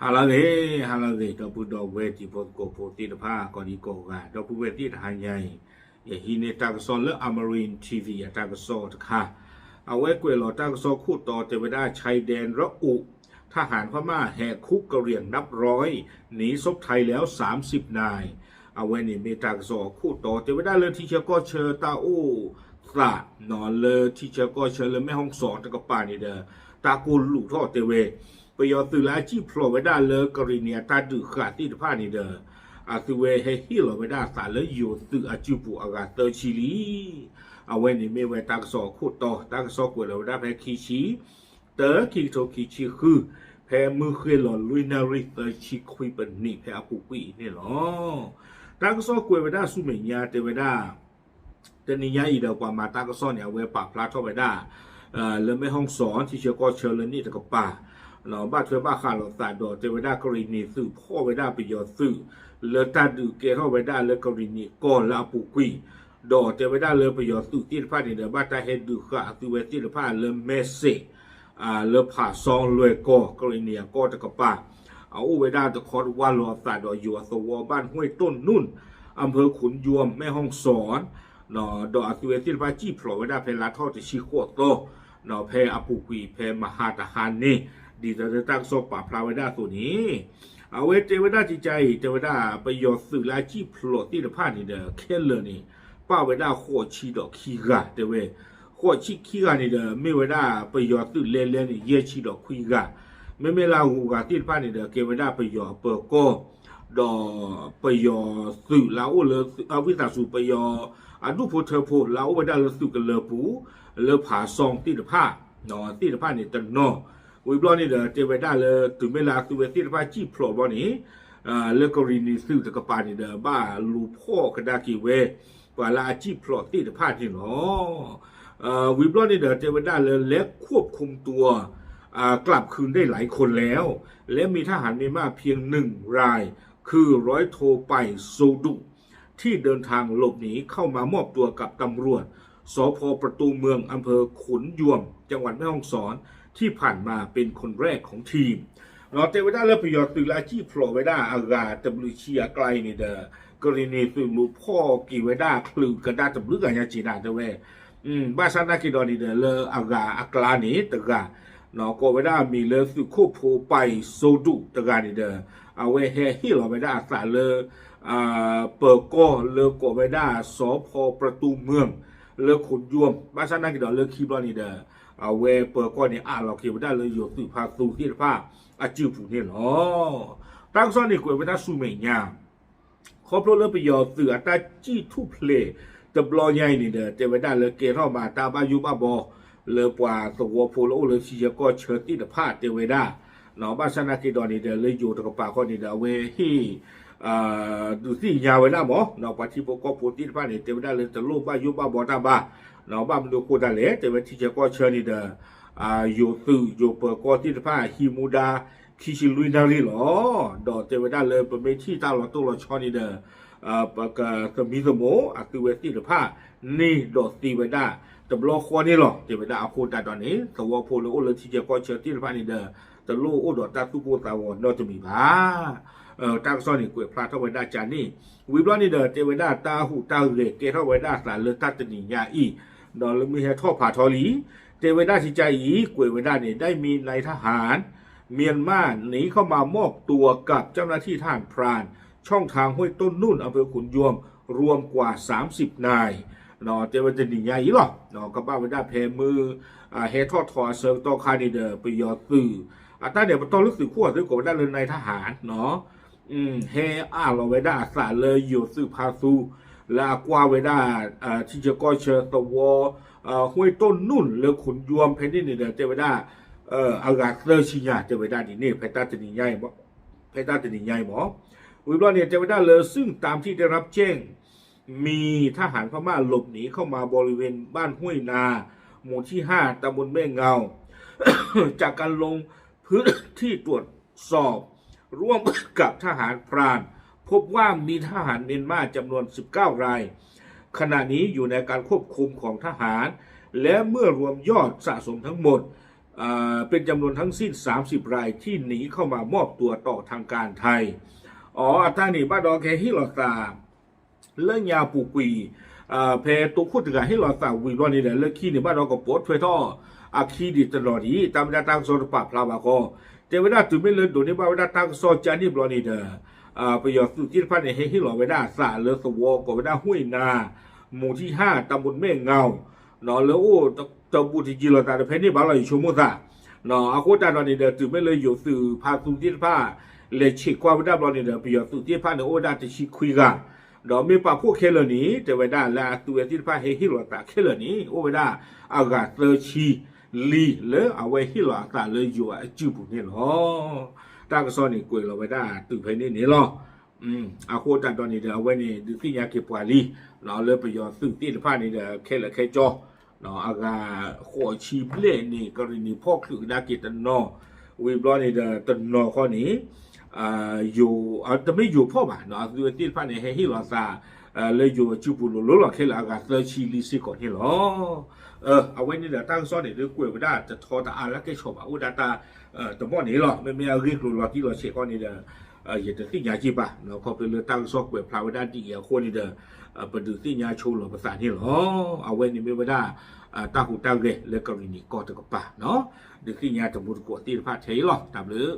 ဟါလၢအဂ့ၤ, ဟါလၢအဂ့ၤ ဒီပုၢ်ဒီဝဲၢ်တံၤဖိသကိးဖိသ့ၣ်တဖၣ် ကိးဒံကိးဂၤ ဒီပုၢ်ဝဲၢ်သ့ၣ်တဟါညါအံၤ, ယဟံးန့ၢ်တၢ်ကစီၣ်လၢ Amarin T V အတၢ်ကစီၣ်တခါ, အဝဲကွဲးလီၤတၢ်ကစီၣ်ခိၣ်တီတဲဝဲဒၣ် ชายแดนระอุ ทหารพม่าแหกคุกกะเหรี่ยงนับร้อย หนีซบไทยแล้วสามสิบนาย အဝဲန့ၣ်မ့ၢ်တၢ်ကစီၣ်အခိၣ်တီတဲဝဲဒၣ်လၢထံဆၢကီၢ်ဆၢတၢ်အိၣ်သး လၢထံဆၢကီၢ်ဆၢလၢမဲၣ်ဟီၣ်စီၣ်တကပၤန့ၣ်ဒီး တၢ်ကိၢ်လူးထီၣ်တဲဝဲ ပယီၤသုးလၢအစံၣ်ဖျိးဝဲဒၣ်လၢကရံၣ်နံၣ်အတၢ်ဒုးဃာ်သ့ၣ်တဖၣ်န့ၣ်ဒီး အသုဝဲဟဲဟ့ၣ်လီၤဝဲဒၣ်အသးလၢယိၤသုးအစုပူၤအဂၤသၢဆံလံ. အဝဲန့ၣ်မ့ၢ်ဝဲတၢ်ကစီၣ်အခိၣ်တီ, တၢ်ကစီၣ်ကွဲးလီၤဝဲဒၣ်ဖဲခံဆံ တၢ ခံကထိခံဆံဃု, ဖဲမုၢ်ဃ့ၢ်လီၤလွံၢ်နၣ်ရံၣ်သၢဆံခွံပနံး ဖဲအပူၤကွံာ်အံၤန့ၣ်လီၤ. တၢ်ကစီၣ်ကွဲးဝဲဒၣ်ဆူမဲာ်ညါတဲဝဲဒၣ် တနံၤညါအံၤဒီးပှၤမၤတၢ်ကစီၣ်န့ၣ် အဝဲပာ်ဖျါထီၣ်ဝဲဒၣ် လၢမဲၣ်ဟီၣ်စီၣ် ထံဆၢကီၢ်ဆၢလၢန့ၣ်တကပၤ ဘၣ်ထွဲဘၣ်ဃးလိာ်သးဒီးတဲဝဲဒၣ်ကရံၣ်နံၣ်သုးဖီၣ်ဝဲဒၣ်ပယီၤသုး လၢတၢ်ဒုးကဲထီၣ်ဝဲဒၣ်လၢကရံၣ်နံၣ်ကီၢ်လၢအပူၤကွံာ်, ဒီးတဲဝဲဒၣ်လၢပယီၤသုးသ့ၣ်တဖၣ်န့ၣ်ဒီး ဘၣ်တၢ်ဟဲဒုးဃာ်အသုဝဲသ့ၣ်တဖၣ်လၢမဲၢ်စ့း လၢဖးစီလွဲၢ်ကီၢ် ကရံၣ်နံၣ်အကီၢ်တကပၤ အအိၣ်ဝဲဒၣ်တခီတဝၢလီၤအသးဒီးယိၤအသဝီဘၣ် ห้วยต้นนุ่น อำเภอขุนยวม แม่ฮ่องสอน ဒီးအသုဝဲသ့ၣ်တဖၣ်စံၣ်ဖျိးဝဲဒၣ်ဖဲလါထီၣ်တဆံဃိးသီ ဖဲအပူၤကွံာ်ဖဲမဟါတဟါန့ၣ် ဒ်သိးလၢတၢ်ကစီၣ်ပာ်ဖျါဝဲဒၣ်အသိးန့ၣ် အဝဲတဲဝဲဒၣ်ကကါအံၤ တဲဝဲဒၣ်ပယီၤသုးလၢအစံၣ်ဖျိးသ့ၣ်တဖၣ်န့ၣ်ဒီး ခဲလၢာ်န့ၣ် ပၣ်ဝဲဒၣ်ဃိးဆံဒီးခံဂၤ တဲဝဲ ဃိးဆံခံဂၤန့ၣ်ဒီး မ့ၢ်ဝဲဒၣ်ပယီၤသုးလဲလဲန့ၣ် ယဲၢ်ဆံဒီးခွံဂၤ, မ့မ့ၢ်လၢအဂုၤအဂၤသ့ၣ်တဖၣ်န့ၣ်ဒီး ကဲဝဲဒၣ်ပယီၤအပၢၤကီၢ် ဒီးပယီၤသုးလၢအအိၣ်လၢ အဝံသးစူၤ ပယီၤအဒူၣ်ဖိထၢဖိလၢအအိၣ်ဝဲဒၣ်လၢသုးကလၢၤပူၤ လၢဖးစီသ့ၣ်တဖၣ် သ့ၣ်တဖၣ်န့ၣ်တနီၤ, ဝံၤဘျီန့ၣ်ဒီး တဲဝဲဒၣ်လၢ တုၤမ့ၢ်လၢအသုဝဲသ့ၣ်တဖၣ်စံၣ်ဖျိးဘျီန့ၣ် လၢကရံၣ်နံၣ်သုးတကပၤန့ၣ်ဒီး ဘၣ်လူၤဖီၣ်ကဒါက့ၤဝဲ ပှၤလၢအစံၣ်ဖျိးသ့ၣ်တဖၣ်န့ၣ်လီၤ. ဝံၤဘျီန့ၣ်ဒီး တဲဝဲဒၣ်လၢ และควบคุมตัว กลับคืนได้หลายคนแล้ว และมีทหารเมียนมาเพียงหนึ่งราย คือร้อยโท ไป โซดุ ที่เดินทางหลบหนีเข้ามามอบตัวกับตำรวจ สภ ประตูเมือง อำเภอขุนยวม จังหวัดแม่ฮ่องสอน ที่ผ่านมาเป็นคนแรกของทีม တဲဝဲဒၣ်လၢပယီၤသုးလၢအစံၣ်ဖျိးဝဲဒၣ်အဂၤတဘျုးဆံအကျါအံၤန့ၣ်ဒီး ကရံၣ်နံၣ်သုးလူၤဖီၣ်က့ၤဝဲဒၣ်ချုးကဒါတဘျုးဂၤညါက့ၤဒၣ် တဲဝဲ ဘၣ်ဆၣ်သနာ်က့ဒီးန့ၣ်ဒီး လၢအဂၤအကျါန့ၣ်တဂၤ ကိးဝဲဒၣ်အမံၤလၢသုးခိၣ်ဖိ ပၢ်စိဒူၣ် တဂၤန့ၣ်ဒီး အဝဲဟဲဟ့ၣ်လီၤဝဲဒၣ်အသးလၢ ပၢၤကီၢ်လၢကိးဝဲဒၣ် စီၤဖီပြတူမၢၢ် လၢခိၣ်ယွမ် ဘၣ်ဆၣ်သနာ်က့ဒီးလၢခံဘျီန့ၣ်ဒီး အဝဲပၢၤကီၢ်န့ၣ် အးလီၤက့ၤဝဲဒၣ်လၢယိၤသုးဖါသူသ့ၣ်တဖၣ်အစုပူၤန့ၣ်လီၤ. တၢ်ကစီၣ်န့ၣ်ကွဲးဝဲဒၣ်ဆူမဲာ်ညါ ခီဖျိလၢပယီၤသုးအတၢ်စံၣ်ထူၣ်ဖျဲးတဘျီညါအံၤန့ၣ်ဒီး တဲဝဲဒၣ်လၢကဲထီၣ်မးတၢ်ဘၣ်ယိၣ်ဘၣ်ဘီ လၢပှၤသဝီဖိလၢအိၣ်လၢထံဆၢကီၢ်ဆၢသ့ၣ်တဖၣ်တဲဝဲဒၣ် ဘၣ်ဆၣ်သနာ်က့ဒီးန့ၣ်ဒီး လၢယိၤတကပၤဃီန့ၣ်ဒီး အဝဲဟ့ၣ် ဒုးသ့ၣ်ညါဝဲဒၣ်မး ပှၤထံဖိကီၢ်ဖိသ့ၣ်တဖၣ်န့ၣ် တဲဝဲဒၣ်လၢတလိၣ်ဘၣ်ယိၣ်ဘၣ်ဘီတၢ်ဘၣ် ဘၣ်မနုၤအဃိဒၣ်လဲၣ် တဲဝဲထံဆၢကီၢ်ဆၢန့ၣ်ဒီး ယိၤသုးယိၤပၢၤကီၢ်သ့ၣ်တဖၣ် ဟံးမူဒါ ခံဆံလွံၢ်နၣ်ရံၣ်လီၤ. ဒီးတဲဝဲဒၣ်လၢပမ့ၢ်ထံၣ်တၢ်လီၤတိၢ်လီၤဆီန့ၣ်ဒီး ပကသမံသမိးအသုဝဲသ့ၣ်တဖၣ်န့ၣ်ဒီးသ့ဝဲဒၣ် တဘျီဃီန့ၣ်လီၤ. တဲဝဲဒၣ်အဃိသတးဒီးန့ၣ် သဝီဖိလၢအိၣ်လၢထံဆၢကီၢ်ဆၢသ့ၣ်တဖၣ်န့ၣ်ဒီး တလိၣ်အိၣ်ဒီးတၢ်သူၣ်ကိၢ်သးဂီၤနီတမံၤဘၣ်. တၢ်ကစီၣ်န့ၣ်ကွဲးဖျါထီၣ်ဝဲဒၣ်ကန့ၣ် ဝံၤဘျီန့ၣ်ဒီး တဲဝဲဒၣ်တၢ်ဟူးတၢ်ဂဲၤကဲထီၣ်ဝဲဒၣ်အသးလၢတၢ်တနံၤညါအံၤ ဒီးလၢမုၢ်ဟဲထီၣ်ဖးထီလံ တဲဝဲဒၣ်ကကါအံၤ ကွဲးဝဲဒၣ်န့ၣ် ได้มีนายทหาร เมียนมาหนีเข้ามามอบตัวกับเจ้าหน้าที่ทหารพรานช่องทางห้วยต้นนุ่น อำเภอขุนยวม รวมกว่าสามสิบนาย တဲဝဲတနံၤညါအံၤလီၤ. ကဘၣ်ဝဲဒၣ်ဖဲမုၢ် ဟဲထီၣ်ထီအဆၢကတီၢ်ခါန့ၣ်ဒီး ပယီၤသုး အတၢ်န့ၣ်ပတီၢ်လၢသုးခိၣ်အသုကိးဝဲဒၣ်လၢ นายทหาร ဟဲအးလီၤဝဲဒၣ်အသးလၢယိၤသုးဖါသူ လၢအကွၢ်ဝဲဒၣ် ထံဆၢကီၢ်ဆၢသဝီ ห้วยต้นนุ่น လၢခိၣ်ယွမ်ဖဲန့ၣ်န့ၣ်ဒီး တဲဝဲဒၣ် အဂၤသၢဆံညါ တဲဝဲဒၣ်ဒ်န့ၣ် ဖဲတၢ်တနံၤညါအံၤမး ဖဲတၢ်တနံၤညါအံၤမး ဝံၤဘျီန့ၣ် တဲဝဲဒၣ်လၢ ซึ่งตามที่ได้รับแจ้ง มีทหารพม่าหลบหนีเข้ามาบริเวณบ้านห้วยนา หมู่ที่ห้า ตำบลแม่เงา จากการลงพื้นที่ตรวจสอบ ร่วมกับทหารพราน พบว่ามีทหารเมียนมาจำนวน สิบเก้า ราย ขณะนี้อยู่ในการควบคุมของทหาร และเมื่อรวมยอดสะสมทั้งหมด เป็นจำนวนทั้งสิ้น สามสิบราย ที่หนีเข้ามามอบตัวต่อทางการไทย အီၤ အတၢ်န့ၣ်ဘၣ်ဒီးကဟ့ၣ်လီၤသး လၢညါပူၤကွံာ် ဖဲတိခိၣ်တဂၤဟ့ၣ်လီၤသးဝံၤဘျီန့ၣ်ဒီး လၢခံန့ၣ်ဘၣ်ဒီးကပိာ်ထွဲထီၣ်အခံဒံးတနီၤဒံး တၢ်မ့ၢ်ဒၣ်တၢ်ကစီၣ်တပာ်ဖျါဘၣ်ဃီ တဲဝဲဒၣ်တုၤမ့ၢ်လၢဒိးန့ၢ်ဘၣ်ဝဲဒၣ်တၢ်ကစီၣ်ကန့ၣ်ဘျီန့ၣ်ဒီး ပယီၤသုးသ့ၣ်တဖၣ်န့ၣ် ဟဲဟ့ၣ်လီၤဝဲဒၣ်အသးလၢသဝီကိးဝဲဒၣ် ห้วยนา หมู่ที่ห้า ตำบลแม่เงา လၢအိၣ်တဘူးတယံၤလိာ်သးဒီးဖဲန့ၣ်ဘၣ်လီၤ ယဆိကမိၣ်သး အဃိသတးဒီးန့ၣ်ဒီး တုၤမ့ၢ်လၢယိၤသုးဖါသူသ့ၣ်တဖၣ် လဲၤဆံးကွၢ်ဝဲဒၣ်ဘျီန့ၣ်ဒီး ပယီၤသုးသ့ၣ်တဖၣ်န့ၣ် အိၣ်ဝဲဒၣ်တဆံခွံဂၤ ဒီးမ့ၢ်ပာ်ဖှိၣ်ခဲလၢာ်န့ၣ် တဲဝဲဒၣ်လၢအသုးဝဲသ့ၣ်တဖၣ်ဟဲဟ့ၣ်လီၤသးခဲလၢာ်န့ၣ် အိၣ်ဝဲဒၣ်အဂၤသၢဆံလံ လၢအဝဲဟ့ၣ်လီၤအသးလၢယိၤအစုပူၤန့ၣ်လီၤ. တၢ်ကစီၣ်န့ၣ်ကွဲးလီၤဝဲဒၣ်တုၤဖဲန့ၣ်န့ၣ်လီၤ. အဃိသတးဒီးန့ၣ်ဒီး အဝဲန့ၣ်ဒုးသ့ၣ်ညါက့ၤပှၤလံ လၢပယီၤသုးသ့ၣ်တဖၣ်န့ၣ်ဒီး ခဲလၢာ်ခဲဆ့ အဂၤဃိးဆံဘျဲၣ်န့ၣ် ကရံၣ်နံၤဖီၣ်ချုးကဒါက့ၤတနီၤ ဝံၤဘျီန့ၣ်ဒီးတနီၤဃီန့ၣ် ယိၤ တမ့ၢ်ယိၤဖီၣ်ဘၣ် အသုးဝဲသ့ၣ်တဖၣ်န့ၣ် ဟဲဟ့ၣ်လီၤသး လၢယိၤအစုပူၤလိၤလိၤလီၤ ခဲလၢာ်အဂၤသၢဆံလံစ့ၢ်ကီးန့ၣ်လီၤ. အဝဲန့ၣ်ဒီးတၢ်ကစီၣ်န့ၣ် ဒုးကွဲးဝဲဒၣ်တထီတအါလၢကဲဆီၣ်ဘၣ် အိၣ်ဒၣ်တၢ်တဘီၣ်န့ၣ်လီၤ. မ့မ့ၢ်အဂ့ၢ်ကျိၤလီၤတံၢ်လီၤဆဲးဃီန့ၣ်ဒီး ယတသ့ၣ်ညါက့ၤဘၣ် ခီဖျိလၢတၢ်ကစီၣ်ကွဲးဖျါဝဲဒၣ်ဒ်အံၤအဃိန့ၣ်ဒီး ပဒုးသ့ၣ်ညါဆိလီၤပသးန့ၣ်လီၤ. အဝဲန့ၣ်မ့ၢ်ဝဲဒၣ် တၢ်ဟူးတၢ်ဂဲၤလၢကရံၣ်နံၤကီၢ်တကပၤ ဒုးသ့ၣ်ညါတမူတကိးသ့ၣ်တဖၣ်ထဲအံၤလီၤ. တၢ်ဘျုး